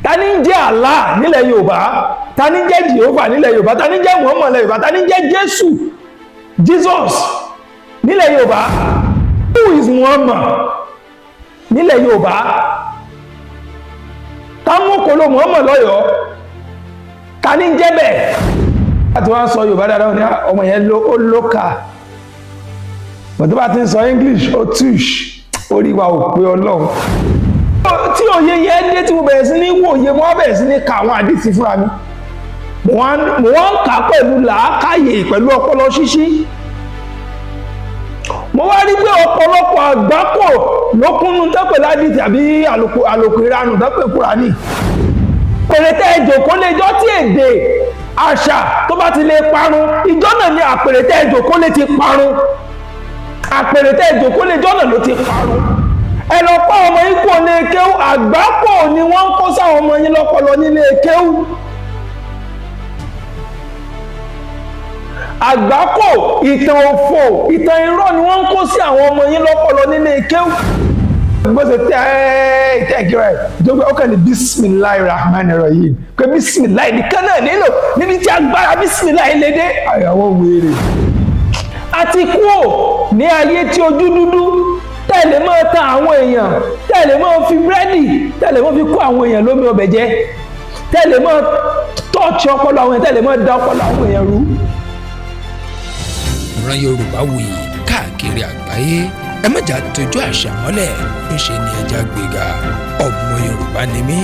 Ta ní ń jẹ́ Allah nílẹ̀ Yorùbá? Ta ní ń jẹ́ Jehovah nílẹ̀ Yorùbá? Ta ní ń jẹ́ Muhammad nílẹ̀ Yorùbá? Ta ní ń jẹ́ Jésù, Jesus nílẹ̀ Yorùbá? Who is Muhammad nílẹ̀ Yorùbá? Ta mú kolo Muhammad lọ́yọ̀ọ́? Ta ní ń jẹ́ bẹ́ẹ̀? Láti wá ń sọ Yorùbá dáadáa, ní ọmọ yẹn ó lókà bọ̀dọ̀, bá ti ń sọ English, ó tush orí wa ò pé. Ọlọ́run tí òye yẹn dé, tí mo bẹ̀rẹ̀ sí ní wòye, mo wá bẹ̀rẹ̀ sí ní ka àwọn àdìsí fúnra mi. Mo wá ń kà á pẹ̀lú làákàyè, pẹ̀lú ọpọlọ ṣíṣí. Mo wá rí pé ọ̀pọ̀lọpọ̀ àgbákò ló kúnnú tẹ́pẹ̀ ládìsí àbí àlòkù ìranù tẹ́pẹ̀ Kùránì. Pèrètè ìjòkó lè jọ tí èdè àṣà tó bá ti lè parun, ìjọ náà ni àpèrètè ìjòkó lè ti parun. Àpèrètè ìjòkó lè jọ náà ló ti parun. Ẹ lọ kọ́ ọmọ yín kúrò ní kéwú. Àgbákò ni wọ́n ń kó sáwọn ọmọ yín lọ́pọlọ nílé kéwú. Àgbákò, ìtàn òfò, ìtàn irọ́ ni wọ́n ń kó sí àwọn ọmọ yín lọ́pọlọ nílé kéwú. Bó ṣe tẹ́ ìtẹ́ ìkírà ẹ̀ tó gbé ọkàn ní bisimilahi rahman rahim, pé bisimilahi nìkan náà nílò níbi tí agbára bisimilahi lè dé àyàwó wèrè. Àti kúò ní ayé tí ojú dúdú tẹ́lẹ̀ máa tan àwọn èèyàn, tẹ́lẹ̀ máa fi búrẹ́dì, tẹ́lẹ̀ máa fi kó àwọn èèyàn lómi ọbẹ̀ jẹ, tẹ́lẹ̀ máa tọ́ọ̀ṣì ọpọlọ àwọn èèyàn, tẹ́lẹ̀ máa da ọpọlọ àwọn èèyàn rú. Ìran Yorùbá wuyì káàkiri àgbáyé. Ẹ má jà tójú àṣà mọ́lẹ̀, ńṣe ni ẹja gbéga. Ọmọ Yorùbá ni mí,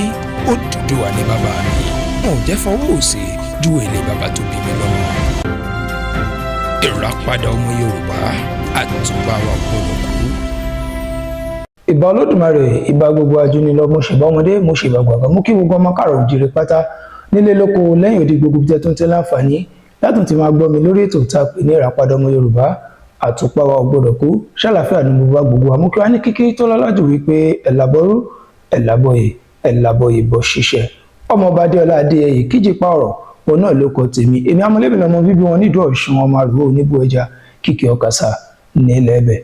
Odùduwà ní bàbá mi. Wọn ò jẹ́ fọwọ́ òsì ju èlé bàbá tó bí mi lọ́mọ. Ìràpadà ọmọ Yorùbá, àtúbà wa gbọ́dọ̀ kú. Ìbà Olódùmarè, ìbà gbogbo ajúnilọ. Mo ṣèbà ọmọdé, mo ṣèbà gbàgbà, mú kí gbogbo ọmọ káàrọ̀ òjìrè pátá nílé, lóko, lẹ́yìn odi, gbogbo tẹ́ tó ń tẹ́ láǹfààní látùn ti máa gbọ́ mi lórí ètò tá a pè ní Ìràpadà ọmọ Yorùbá, àtùpà wa ò gbọ́dọ̀ kú. Ṣàlàáfíà ní gbogbo gbogbo àmú kí wá ní kíkí tó lọ́lá jù wípé ẹ̀làbọ̀rú, ẹ̀làbọ̀yè, ẹ̀làbọ̀yè bọ̀ ṣiṣẹ́. Ọmọọba Adéọlá Adéyẹyè kíjìpá ọ̀rọ̀ òun náà ló kọ tèmi. Èmi amọ̀lẹ́bí lọmọ bíbí wọn nídùú Ọ̀ṣun, ọmọ àrùwọ̀ oníbú ẹja kíkì ọkàsà nílẹ̀ ẹ̀bẹ̀.